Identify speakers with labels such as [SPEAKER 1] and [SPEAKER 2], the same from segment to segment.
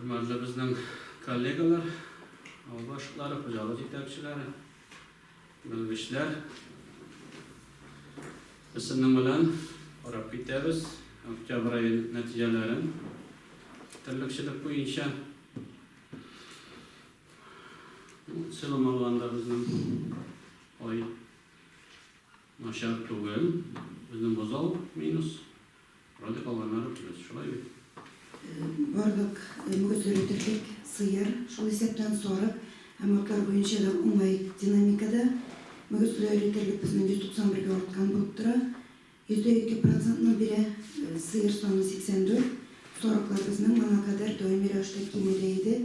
[SPEAKER 1] Хөрмәтле безнең коллегалар, авыл башлыклары, хуҗалык җитәкчеләре, белгечләр. Без сезнең белән карап китәбез октябрь ае нәтиҗәләрен терлекчелек буенча. Целом алганда безнең ай начар түгел. Безнең бозау минус. Вроде калганнары плюс, шулай бит?
[SPEAKER 2] Барлык мөгезле терлек, сыер, шул исәптән сарык һәм атлар буенча да уңай динамикада. Мөгезле эре терлек безнең 191 гә арткан булып тора. 2 процентны бирә. Сыер саны 84. Сарыклар безнең моңа кадәр даими рәвештә кимедә иде.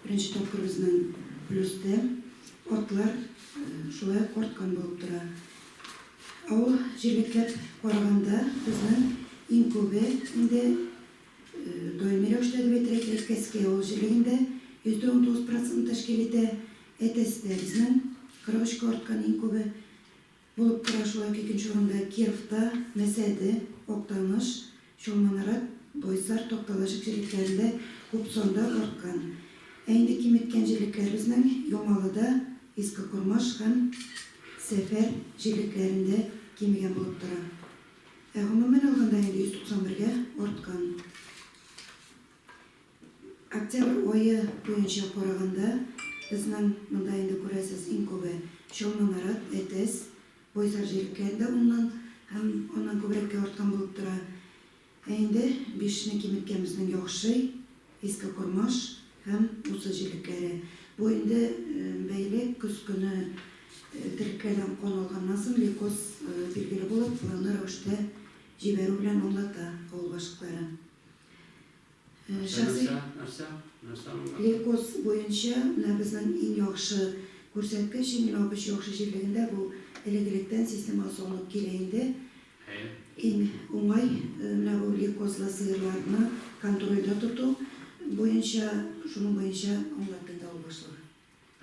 [SPEAKER 2] Беренче тапкыр безнең плюстә. Атлар шулай ук арткан булып тора. Авыл җирлекләп караганда, безнең иң күбе инде даими рәвештә дип әйтергә кирәк, Кәскәй авыл җирлегендә 19% процентны тәшкил итә. Әтәстә безнең 43 кә арткан иң күбе булып тора, шулай ук икенче урында Кировта, Мәсәде, Актаныш, Чулманарат, Байсар, Такталачык җирлекләрендә күп санда арткан. Ә инде киметкән җирлекләр безнең Ямалыда, Иске Кормаш һәм Сәфәр җирлекләрендә кимегән булып тора. Ә гомумән алганда инде 191 гә арткан. Октябрь ае буенча караганда, безнең монда инде күрәсез, иң күбе Чулманарат, Әтәс, Байсар җирлекләрендә уннан һәм аннан күбрәккә арткан булып тора. Ә инде бишне киметкән безнең Яхшый, Иске Кормаш һәм Усы җирлекләре. Бу инде бәйле көз көне терлекләрдән кан алганнан соң лейкоз билгеле булып, планлы рәвештә җибәрү белән аңлата авыл башлыклары. Шәхси лейкоз буенча менә безнең иң яхшы күрсәткеч, иң Лапыч яхшы җирлегендә бу элек-электән системага салынып килә инде. Иң уңай менә бу лейкозлы сыерларны контрольдә тоту буенча, шуның буенча аңлатты инде авыл башлыгы.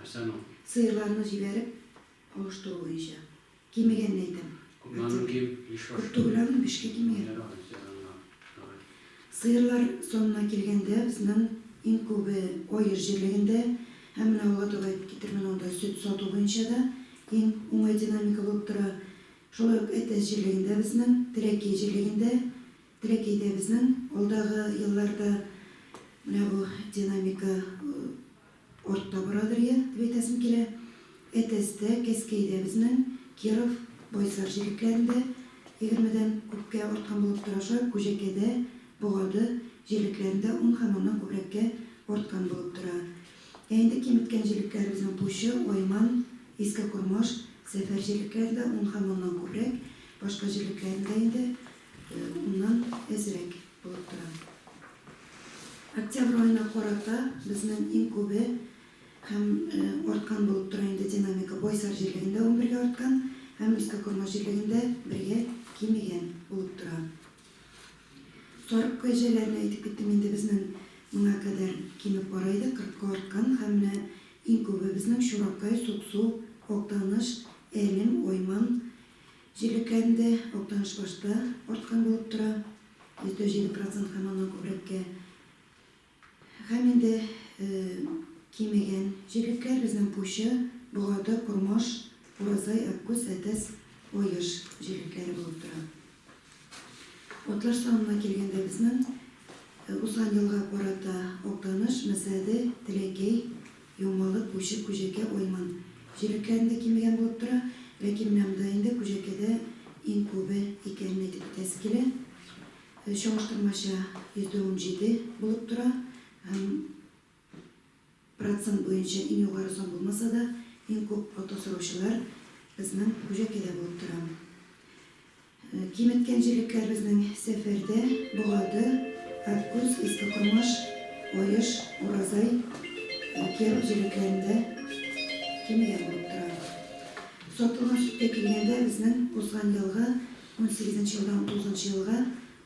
[SPEAKER 1] Нәрсәне ул?
[SPEAKER 2] Сыерларны җибәреп алыштыру буенча. Кимегәнне әйтәм.
[SPEAKER 1] Күпме аның ким? Биш баш.
[SPEAKER 2] Күп түгел аның, бишкә кимегән.
[SPEAKER 1] Ярар, ярар, ярар.
[SPEAKER 2] Сыерлар санына килгәндә, безнең иң күбе Аеш җирлегендә. Һәм менә алга таба әйтеп китермен, анда сөт сату буенча да иң уңай динамика булып тора. Шулай ук Әтәс җирлегендә безнең, Теләкәй җирлегендә, Теләкәйдә безнең алдагы елларда менә бу динамика Артта барадыр я, дип әйтәсем килә. Әтәстә, Кәскәйдә безнең, Киров, Байсар җирлекләрендә егермедән күпкә арткан булып тора. Шулай ук Күҗәкәдә, Богады җирлекләрендә ун һәм аннан күбрәккә арткан булып тора. Ә инде киметкән җирлекләребезнең Пучы, Айман, Иске Кормаш, Сәфәр җирлекләрендә ун һәм аннан күбрәк, башка җирлекләрендә инде уннан әзрәк булып тора. Октябрь аена карата безнең иң күбе һәм арткан булып тора инде динамика Байсар җирлегендә унбергә арткан һәм Иске Кормаш җирлегендә бергә кимегән булып тора. Сарык кәҗәләрне әйтеп киттем инде безнең моңа кадәр кимеп бара иде, кырыкка арткан һәм менә иң күбе безнең Чуракай, Суксу, Актаныш, Әлем, Айман җирлекләрендә, Актанышбашта арткан булып тора. 107 процент һәм аннан күбрәккә. Һәм инде кимегән җирлекләр безнең Пучы, Богады, Кормаш, Уразай, Аккүз, Әтәс, Оеш җирлекләре булып тора. Атлар санына килгәндә безнең узган елга карата Актаныш, Мәсәде, Теләкәй, Ямалы, Пучы, Күҗәкә, Айман җирлекләрендә кимегән булып тора. Ләкин менә монда инде Күҗәкәдә иң күбе икәнен әйтеп китәсе килә. Чагыштырмача 17% булып тора һәм процент буенча иң югары сан булмаса да, иң күп ат асраучылар безнең Күҗәкәдә булып тора. Киметкән җирлекләр безнең Сәфәрдә, Богады, Аккүз, Иске Кормаш, Аеш, Уразай, Киров җирлекләрендә кимегән булып тора. Сатылган сөткә килгәндә, безнең узган елгы, унсигезенче елдан унтугызынчы елга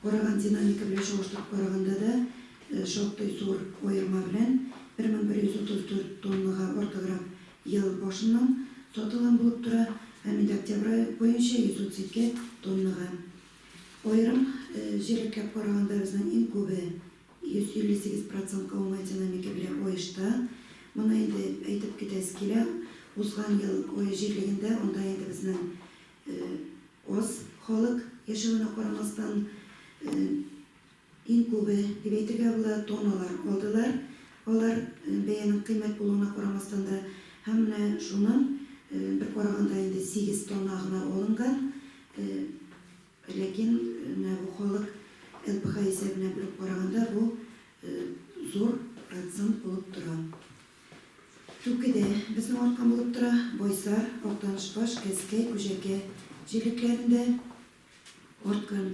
[SPEAKER 2] караган динамика белән чагыштырып караганда да шактый зур аерма белән, 1134 тоннага артыграк Ел башыннан сатылган булып тора, һәм инде октябрь ае буенча 132 тоннага. Аерым җирлекләп караганда, безнең иң күбе, 158 процентка уңай динамика. Узган ел Ое җирлегендә анда инде безнең аз халык яшәвенә карамастан, иң күбе дип әйтергә була, тонналар алдылар. Алар бәянең кыйммәт булуына карамастан да. Һәм менә шуның бер караганда инде 8 тонна гына алынган. Ләкин менә бу халык ЛПХ исәбенә бүлеп караганда бу зур процент булып тора. Түкедә безнең арткан булып тора, Байсар, Актанышбаш, Кәзкәй, Күҗәкә җирлекләрендә арткан.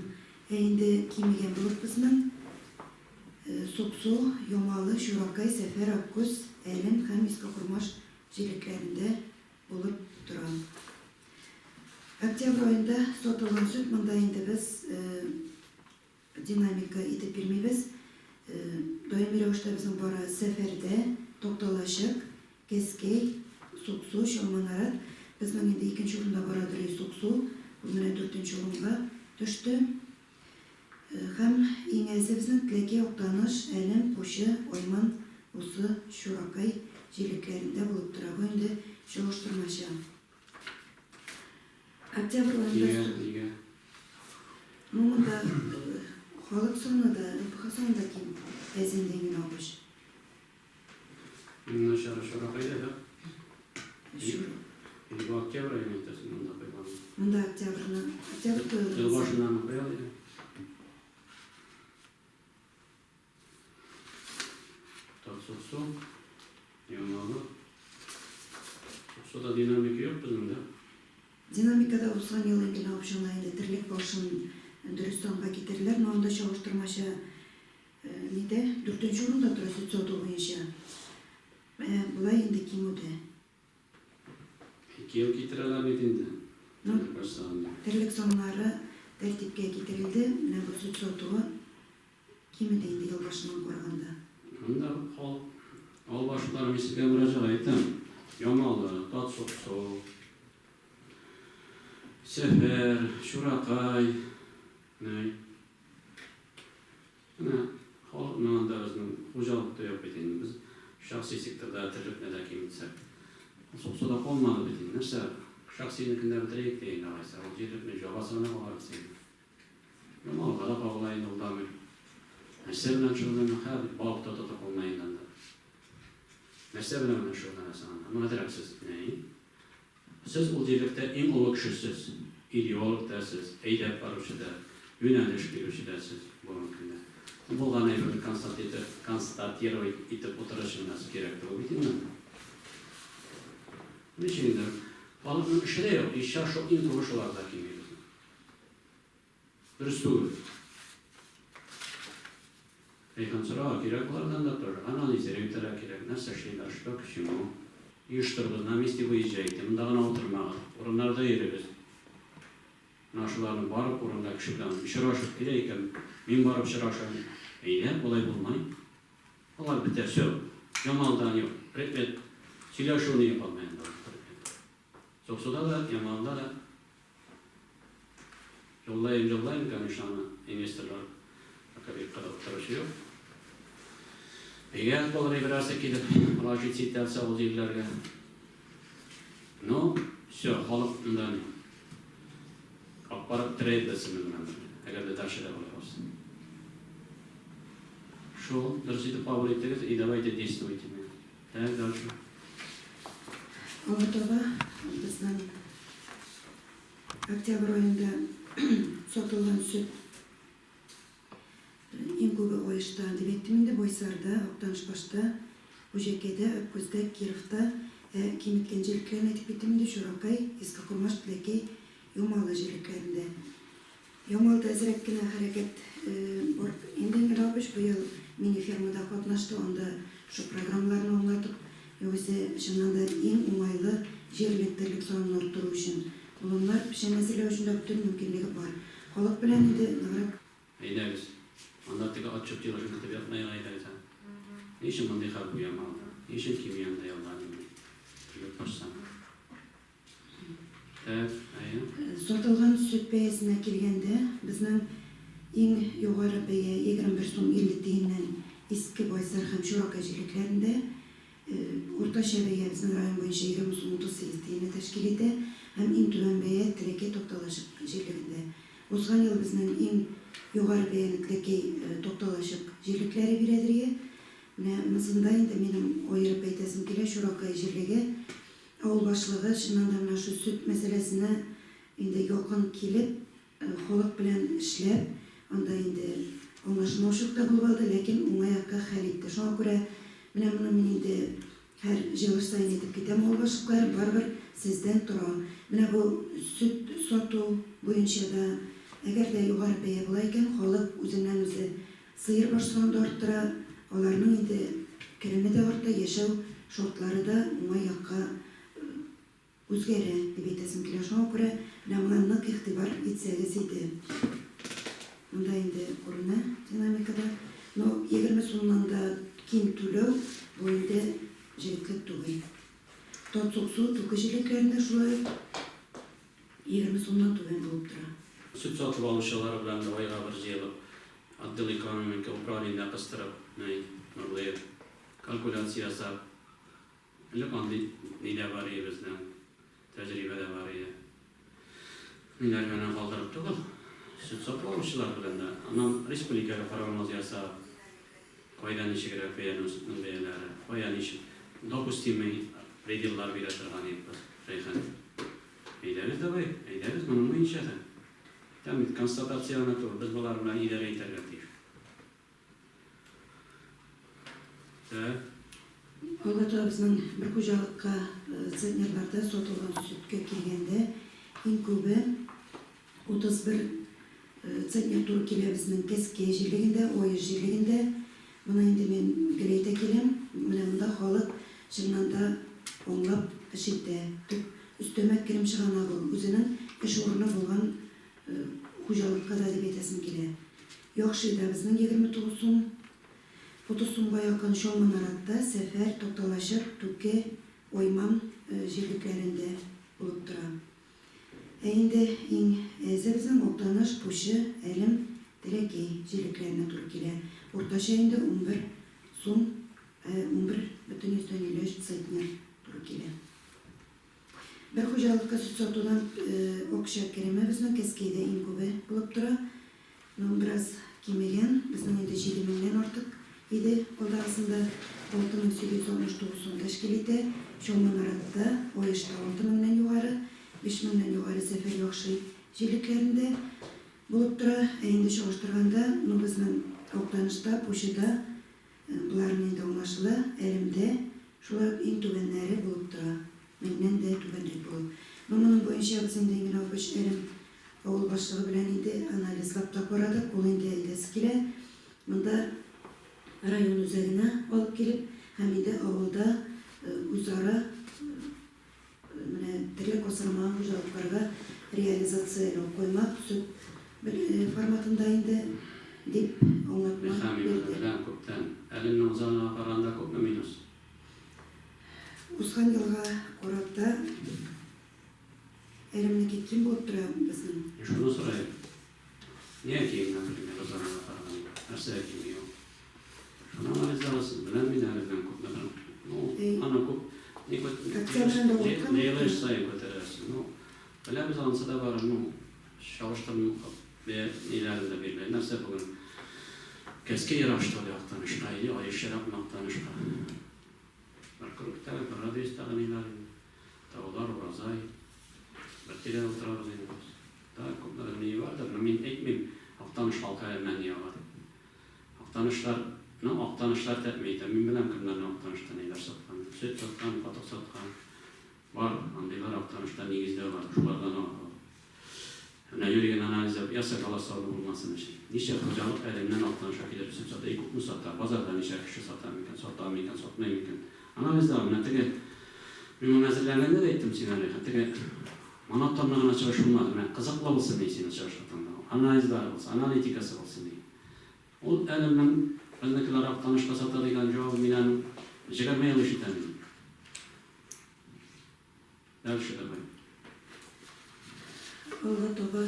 [SPEAKER 2] Ә инде кимегән булып безнең Суксу, Ямалы, Чуракай, Сәфәр, Аккүз, Әлем һәм Иске Кормаш җирлекләрендә булып тора. Октябрь аенда сатылган сөт монда инде без динамика итеп бирмибез. Даими рәвештә безнең бара Сәфәрдә, Такталачык, Кәзкәй, Суксу, Чалманарат. Безнең инде икенче урында бара Дөрей Суксу, ул менә дүртенче урынга төште. Һәм иң әзе безнең Теләкәй, Актаныш, Әлем, Пучы, Айман, Усы, Чуракай җирлекләрендә булып тора. Бу инде чагыштырмача. Октябрь аенда
[SPEAKER 1] Нигә, нигә?
[SPEAKER 2] Ну, монда халык саны да, ЛПХ саны да ким, әз инде инде абыш.
[SPEAKER 1] Иң начары чора кайда да?
[SPEAKER 2] Чур.
[SPEAKER 1] Или бу октябрь аена әйтәсең, монда куйган.
[SPEAKER 2] Монда октябрьны, октябрь куелды.
[SPEAKER 1] Ел башыннан куялар иде. Так, Суксу, Ямалы. Суксуда динамика юк безнең, да?
[SPEAKER 2] Динамикада узган ел инде общем инде терлек башын дөрес санга китерделәр, но анда чагыштырмача нидә дүртенче урында тора сөт сату буенча. Болай инде кимүдә.
[SPEAKER 1] 2 ел китерәләр бит инде.
[SPEAKER 2] Ну,
[SPEAKER 1] Терлек баш санында.
[SPEAKER 2] Терлек саннары тәртипкә китерелде. Менә бу сөт сатуы кимеде инде ел башыннан караганда.
[SPEAKER 1] Монда халык авыл башлыклары мин сезгә мөрәҗәгать итәм. Ямалы, Татсуксу, Сәфәр, Чуракай, нәй. Менә халыкның анда безнең хуҗалык та юк бит инде. Без шәхси секторда терлекне дә киметсәк. Суксуда калмады бит инде. Нәрсә, шәхсинекен дә бетерәек тә инде алайса. Ул җирлекне җабасы гына кала бит инде. Ямалга да кагыла инде ул дамир. Нәрсә белән шөгыльләнә? Хә, бит балык та тота калмай инде анда. Нәрсә белән менә шөгыльләнәсең анда? Ну, әзрәк сез, ни? Сез ул җирлектә иң олы кеше сез. Идеолог та сез, әйдәп баручы да, юнәлеш бирүче дә сез бүгенге көндә. Булган әйберне констатировать итеп утырыр өчен генә кирәк түгел бит инде. Ничек инде? Халыкның эше дә юк, ища шул иң күбе шуларда кими безнең. Дөрес түгел. Әйхан сорауга кирәк болардан да тоже. Анализировать итәргә кирәк. Нәрсә эшлиләр, что к чему. Оештырыгыз, на месте выезжайте. Монда гына утырмагыз. Урыннарда йөрегез. Менә шуларны барып урында кеше белән очрашып килә икән, мин барып очрашам. Әйдә, болай булмый. Алар бетә, все. Ямалдан юк. Предмет сөйләшү ни калмый анда предмет. Суксуда да, Ямалда да Юллаем, юллаем, конечно, аны инвесторлар пока бик кызыгып торучы юк. Өйгә булыр берәрсе килеп, вложить итә алса ул җирләргә. Ну, все, халык монда ни. Алып барып терәйбез берсенең белән бер. Әгәр дә дальше дә болай булса. Шул, дөрес итеп кабул иттегез, и давайте действуйте. Так, дальше.
[SPEAKER 2] Алга таба безнең октябрь аенда сатылган сөт иң күбе Аешта дип әйттем инде, Байсарда, Актанышбашта, Күҗәкәдә, Аккүздә, Кировта, ә киметкән җирлекләрен әйтеп киттем инде, Чуракай, Иске Кормаш, Теләкәй, Юмалы җирлекләрендә. Ямалда әзрәк кенә хәрәкәт бар инде Энгель абыч быел мини-фермада катнашты, анда шул программаларны аңлатып, югыйсә, чыннан да иң уңайлы җирлек терлек санын арттыру өчен. Болыннар, печән әзерләү өчен дә бөтен мөмкинлеге бар. Халык белән инде ныграк.
[SPEAKER 1] Әйдәгез, анда теге отчет җыелышын көтеп ятмыйк, әйдәгез, ә. Ни өчен мондый хәл бу Ямалда? Ни өчен кими анда ялда нинди терлек баш саны? Так, әйе.
[SPEAKER 2] Сатылган сөт бәясенә килгәндә, безнең иң югары бәя 21 сум 50 тиеннән Иске Байсар һәм Чуракай җирлекләрендә. Уртача бәя безнең район буенча 20 сум 38 тиенне тәшкил итә һәм иң түбән бәя Теләкәй Такталачык җирлегендә. Узган ел безнең иң югары бәяне Теләкәй Такталачык җирлекләре бирәдергә. Менә монысында инде минем аерып әйтәсем килә, Чуракай җирлеге авыл башлыгы чыннан да менә шул сөт мәсьәләсенә инде якын килеп, Халык белән эшләп, анда инде аңлашылмаучылык та булып алды, ләкин уңай якка хәл итте. Шуңа күрә менә моны мин инде һәр җыелыш саен әйтеп китәм, авыл башлыклары, барыбер сездән тора. Менә бу сөт сату буенча да, әгәр дә югары бәя була икән, халык үзеннән-үзе сыер баш санын да арттыра, аларның инде кереме дә арта, яшәү шартлары да уңай якка Үзгәрә, дип әйтәсем килә. Шуңа күрә менә моңа нык игътибар итсәгез иде. Монда инде күренә динамикада. Но 20 сумнан да ким түләү, бу инде җегетлек түгел. Татсуксу, Түке җирлекләрендә шулай ук 20 сумнан түбән булып тора.
[SPEAKER 1] Сөт сатып алучылар белән дә айга бер җыелып, отдел экономики управлениедә кыстырып, менә Нурлыев, калькуляция ясап, Элек андый ни дә бар иде безнең, тәҗрибә дә бар иде. Ниләр генә калдырып түгел, сөт сатып алучылар белән дә, аннан республикага прогноз ясап, кайда ничегрәк бәяләнү сөтнең бәяләре, кая ничек допустимый пределлар бирә торган идек без, Рәйхан. Әйдәгез давай, әйдәгез моның буенча да. Әйтәм бит, констатация гына түгел, без болар белән идарә итәргә тиеш.
[SPEAKER 2] Алга таба безнең бер хуҗалыкка центнерларда сатылган сөткә килгәндә, иң күбе 31 центнер туры килә безнең Кәскәй җирлегендә, Оеш җирлегендә. Моны инде мин гел әйтә киләм, менә монда халык чыннан да аңлап эш итә. Төп өстәмә керем чыганагы ул, үзенең эш урыны булган хуҗалыкка да дип әйтәсем килә. Яхшыйда безнең 29 сум, 30 сумга якын Чалманаратта, Сәфәр, Такталачык, Түке, Ойман җирлекләрендә булып тора. Ә инде иң әзе безнең Актаныш, Пучы, Әлем, Теләкәй җирлекләренә туры килә. Уртача инде 11 сум 11,53 центнер туры килә. Бер хуҗалыкка сөт сатудан акча кереме безнең Кәскәйдә иң күбе булып тора. Ну, бераз кимегән, безнең инде 7 меңнән артык иде алдагысында, 6869 сум тәшкил итә. Чалманаратта, Аешта 6 меңнән югары, 5 меңнән югары Сәфәр Яхшый җирлекләрендә булып тора. Ә инде чагыштырганда, ну, безнең Актанышта, Пучыда Боларның инде аңлашыла, әлемдә шулай ук иң түбәннәре булып тора, меңнән дә түбәнрәк булып. Ну, моның буенча без инде Иңгенә Апач Әлем авыл башлыгы белән инде анализлап та карадык, ул инде әйтәсе килә, монда район үзәгенә алып килеп һәм инде авылда үзара Менә терлек асрамаган хуҗалыкларга реализацияләү каймак, сөт форматында инде, дип аңлатма
[SPEAKER 1] Рәхәм,
[SPEAKER 2] бирде.
[SPEAKER 1] Беләм, күптән. Әлемнең узганына караганда күпме минус?
[SPEAKER 2] Узган елга карата әлемнеке ким булып тора безнең.
[SPEAKER 1] Мин шуны сорыйм. Нигә ким, например, узганына караганда? Нәрсәгә кими ул? Шуны анализлагыз, беләм мин әле күпмедер. Ну, аны күп ни җыелыш саен күтәрәсез. Ну, беләбез анысы да бар, ну, чагыштырма ниләрен дә билгеле. Нәрсә бүген Кәскә ерак что ли Актанышка или Аеш еракмы Актанышка? Бер кругта, бер радиустагы ниләр инде. Таулар, Уразай. Бер тирәдә утырабыз инде без. Да, күпмедер ни бардыр, но мин әйтмим, Актаныш халкы әллә ни ага дип. Актанышлар ны актанышлар тәэмин итә. Мин беләм кемнәрне Актанышта ниләр саткан. Сөт саткан, катык саткан. Бар, андыйлар Актанышта нигездә бар. Шулардан алалар. Менә юри генә анализ ясап голословно булмасын өчен. Ничә хуҗалык Әлемнән Актанышка килеп сөт сата и күпме сата, базарда ничә кеше сата микән, сата микән, сатмый микән. Анализлау, менә теге мин моны әзерләнгәндә дә әйттем сиңа, Рәйхан, теге монотонно гына чыгыш булмады. Менә кызыклы булсын ди синең чыгышың тыңлау. Анализлары булсын, аналитикасы булсын ди. Ул Әлемнең безнекеләр Актанышка сата дигән җавабы мин аның 20 ел ишетәм инде. Дальше давай.
[SPEAKER 2] Алга таба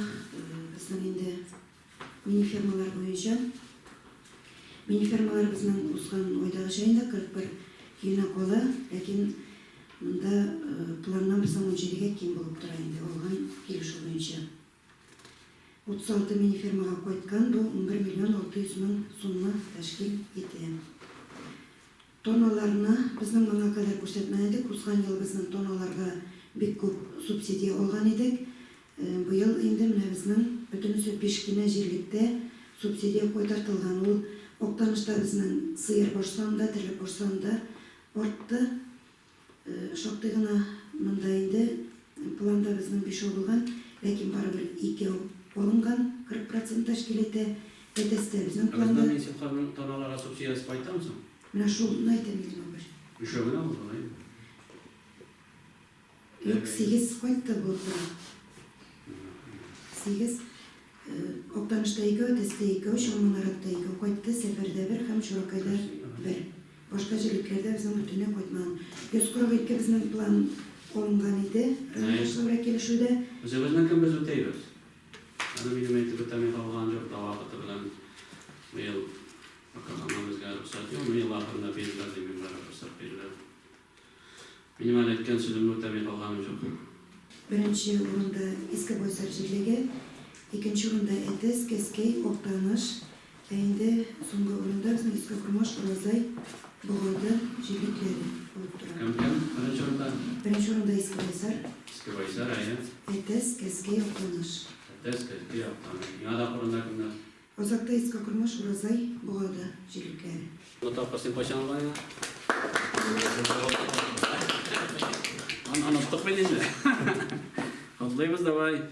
[SPEAKER 2] безнең инде мини-фермалар буенча. Мини-фермалар безнең узган айдагыча инде 41 көенә кала, ләкин монда планнан безнең унҗидегә ким булып тора инде, алган килешү буенча. 36 мини-фермага кайткан, бу 11 миллион 600 мең сумны тәшкил итә. Тонналарны безнең моңа кадәр күрсәтмәгән идек, узган ел безнең тонналарга бик күп субсидия алган идек. Быел инде менә безнең бөтенесе биш кенә җирлектә субсидия кайтартылган. Ул Актанышта безнең сыер баш саны да, терлек баш саны да артты. Шактый гына монда инде планда безнең бишәү булган, ләкин барыбер икәү алынган, 40 процент тәшкил итә. Әтәстә безнең
[SPEAKER 1] Ә
[SPEAKER 2] планда.
[SPEAKER 1] бездә Минсельхозның таналарга субсидиясе кайтамы соң?
[SPEAKER 2] Менә шуны әйтәм инде, Мамыш.
[SPEAKER 1] Бишәү генә булды, алай.
[SPEAKER 2] Юк, сигез кайтты булып тора. Сигез. Актанышта икәү, Әтәстә икәү, Чалманаратта икәү кайтты, Сәфәрдә бер һәм Чуракайда бер. Башка җирлекләрдә безнең бөтенләй кайтмаган. 142 безнең план алынган иде райондашлар белән килешүдә.
[SPEAKER 1] Үзебезнекен без үтәйбез. Аны минем әйтеп үтәми калган юк, да вакыты белән быел пока аңа безгә рөхсәт юк, но ел ахырында бирелер дим мин, барыбер рөхсәт бирелер. Минем әле әйткән сүземне үтәми калганым юк.
[SPEAKER 2] Беренче урында Иске Байсар җирлеге, икенче урында Әтәс, Кәскәй, Актаныш, ә инде соңгы урында безнең Иске Кормаш, Уразай, Богады җирлекләре булып тора.
[SPEAKER 1] Кем, кем беренче урында?
[SPEAKER 2] Беренче урында Иске Байсар.
[SPEAKER 1] Иске Байсар, әйе.
[SPEAKER 2] Әтәс, Кәскәй, Актаныш.
[SPEAKER 1] Әтәс, Кәскәй, Актаныш. Миңа да урында кемнәр?
[SPEAKER 2] Азакта Иске Кормаш, Уразай, Богады җирлекләре.
[SPEAKER 1] Бу тапкыр син кайчан алган идең? Аны оныттык бит инде. Котлыйбыз, давай.